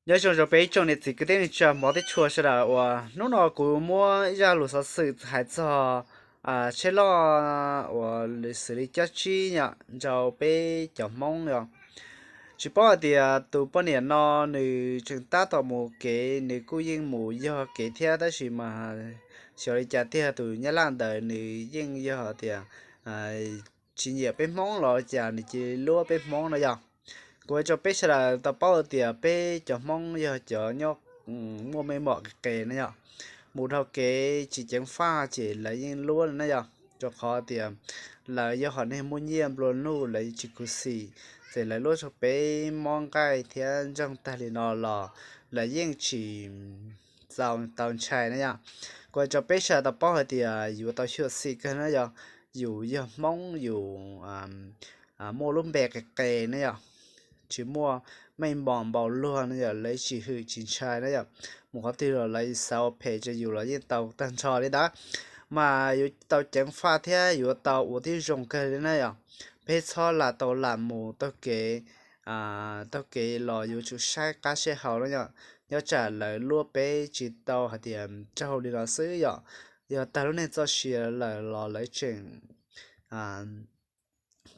Nyob zoo rau peb ib tsoom niam txiv kwv tij neej tsa hmov thiab tshua sawv daws uas hnub no kuv muab ib zaj lus xov xwm hais txog tsheb loj uas xws li cab tsib yom rau peb cov Hmoob yom. Tsis paub hais tias tus poj niam no nws tseem tab tom mus kev, nws kuj yeej mus yog kev thiab tab sis mas xyov li cas tiag tus nyab laj ntawd nws yeej yog tias tsis nyiam peb Hmoob los cas nws cia li luab peb Hmoob no yom. Kuv hais rau peb sawv daws tau paub tias peb cov Hmoob yog cov nyob muaj meej mom qis qes na yom, mus dhau kev tsis ceev faj ces lawv yeej luab na yom, rau qhov tias lawv yog hom neeg muaj nyiaj nplua nuj, lawv tsis khuv xim, ces lawv luab rau peb mob nqaij thiab ntsoog tag li no los lawv yeej tsis txaus tau ntshai na yom. Kuv hais rau peb sawv daws tau paub hais tias yuav tau xyuam xim kawg na yom, yus yog Hmoob yus muaj lub npe qis qes na yom, tsis muaj meej mom npaum luag na yom, lawv tsis hwm tsis ntshai na yom, mus qhov twg los lawv xav ua phem rau yus los yeej tau tag nrho li ntawd. Mas yuav tau ceev faj thiab yuav tau ua tib zoo kawg li na yom. Peb txhob lam tau lam mus taug kev taug kev los yuav tsum saib qab saib hau na yom, nyob tsam lawv luab peb tsis tau hais tias raug li no xwb yom. Yog tag lub neej txoj sia lawm los lawv tseem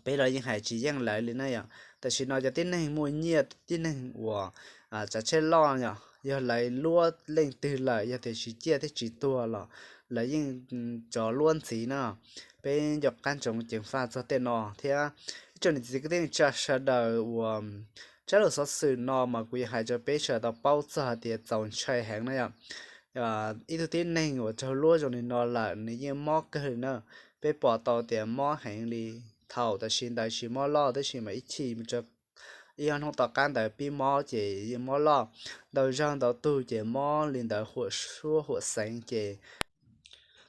peb los yeej hais tsis yeej lawv li na yom. Tam sim no cov tib neeg muaj nyiaj, tib neeg uas tsav tsheb loj yom, yog lawv luab leej twg lawm yog tias tsis ciaj thiab tsis tuag los lawv yeej rov luab ntxiv na. Peb nco qab ntsoov ceev faj txog tej no thiab. Ib tsoom niam txiv kwv tij neej tsa sawv daws uas tsab lus xov xwm no mas kuv yuav hais rau peb sawv daws tau paub txog hais tias txaus ntshai heev na yom. Ib tug tib neeg uas raug luab zoo li no lawm nws yeej mob kawg li na. Peb pom tau tias mob heev li, thaum tam sim ntawd tsis mob loj tab sis mas ib chim mus rau ib ob hnub tom qab ntawd pib mob ces yeej mob loj. Ntau zaug ntau tug ces mob li ntawd huam suab huam xeev ces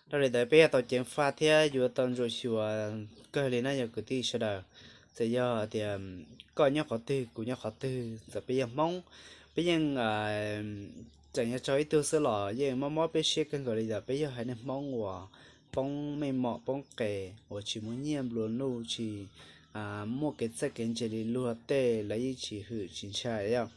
dhau li ntawd peb yuav tau ceev faj thiab yuav tau ntsuam xyuas kawg li na yog kwv tij sawv daws. Txawm yog tias koj nyob qhov twg kuv nyob qhov twg txawm peb yog Hmoob, peb yeej tseem yog tsaug ib tug xwb los yeej mob mob peb siab kawg nkaus li yom. Peb yog haiv neeg Hmoob uas poob meej mom poob qes uas tsis muaj nyiaj nplua nuj tsis muaj kev txawj kev ntse li luag tej lawv yeej tsis hwm tsis ntshai yom.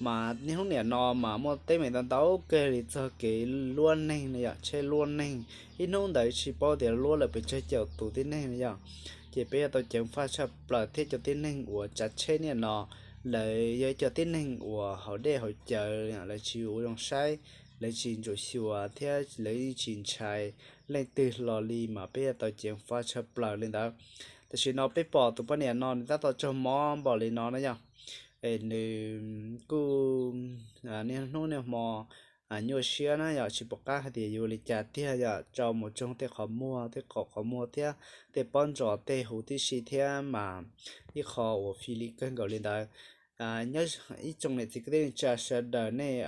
Mas niaj hnub niam no mas muaj teeb meem ntau ntau kawg li txog kev luab neeg na yom, tsheb luab neeg. Ib hnub ntawd tsis paub tias luab lawm pes tsawg caum tus tib neeg na yom. Ces peb yuav tau ceev faj tshaj plaws thiab cov tib neeg uas tsav tsheb niaj no lawv yog cov tib neeg uas haus dej haus cawv, lawv tsis ua zoo saib, lawv tsis ntsuam xyuas thiab lawv yeej tsis ntshai leej twg hlo li mas peb yuav tau ceev faj tshaj plaws li ntawd. Tam sim no peb pom tus poj niam no nws tab tom raug mob npaum li no na yom. Es nws kuj niaj hnub niaj hmo nyuaj siab na yom, tsis pom qab hais tias yuav li cas tiag yom, rau mus tsoog tej qhov muag tej qaum qhov muag thiab tej pob ntsos tej huv tib si thiab mas ib qho uas fij li kawg nkaus li ntawd. Nyob ib tsoom niam txiv kwv tij neej tsa sawv daws nej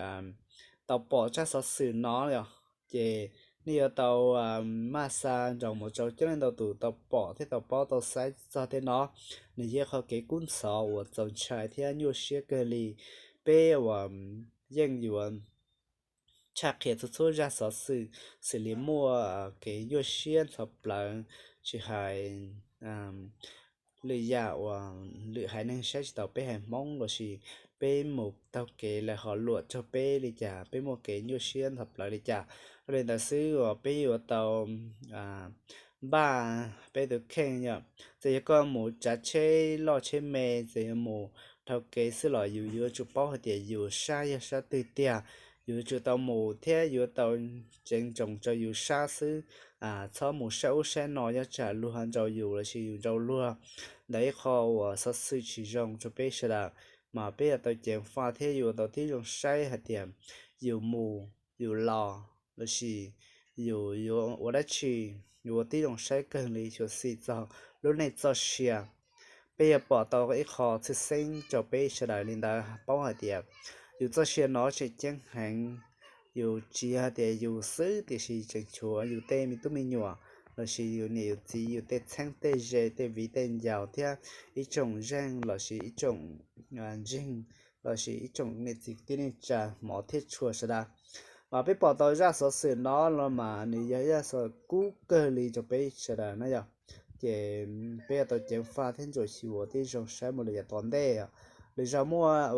tau pom tsab xov xwm no yom, ces nej yuav tau maj xa nrog mus rau coob leej ntau tus tau pom thiab tau paub tau saib txog tej no. Nws yog qhov kev kub ntxhov uas txaus ntshai thiab nyuaj siab kawg li. Peb uas yeej yuav tshaj qhia txhua txhua zaj xov xwm xws li muaj kev nyuaj siab ntxhov plawv, tsis hais lwm yam uas lwm haiv neeg saib tsis taus peb haiv Hmoob lossis peb mus taug kev lawv ho luam raug peb li cas, peb muaj kev nyuaj siab ntxhov plawv li cas. Dhau li ntawd xwb uas peb yuav tau npaj peb tus kheej yom. Txawm yog koj mus tsav tsheb loj tsheb me, txawm yog mus dhau kev xwb los yus yuav tsum paub hais tias yus sab yog sab twg tiag. Yus yuav tsum tau mus thiab yuav tau ceev ntsoov rau yus sab xwb, txhob mus saib ub saib no nyob tsam luag nrau yus lossis yus nrau luag. Ntawd ib qho uas xov xwm tsis zoo rau peb sawv daws, mas peb yuav tau ceev faj thiab yuav tau tib zoo saib hais tias yus mus yus los lossis yus yuav ua dab tsi, yuav tib zoo saib kawg li xyuam xim txog lub neej txoj sia. Peb yuav pom tau ib qho txhwj xeeb rau peb sawv daws li ntawd paub hais tias yus txoj sia no tseem ceeb heev. Yus tsis yog hais tias yus xwb tiam sis tseem tshuav yus tej me tub me nyuam lossis yus niam yus txiv, yus tej txheeb tej ze, tej viv tej ncaus thiab ib tsoom zeej lossis ib tsoom ntseeg lossis ib tsoom niam txiv kwv tij neej tsa hmov thiab tshua sawv daws. Mas peb pom tau zaj xov xwm no los mas nws yog ib zaj xov kub kawg li rau peb sawv daws na yom. Ces peb yuav tau ceev faj thiab ntsuam xyuas tib zoo saib mus lawm yav tom ntej. Lwm zaus muaj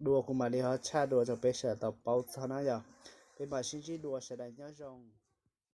Dua kuv mam li ho tshaj dua rau peb sawv daws tau paub txog na yom. Peb mam sib ntsib dua, sawv daws nyob zoo.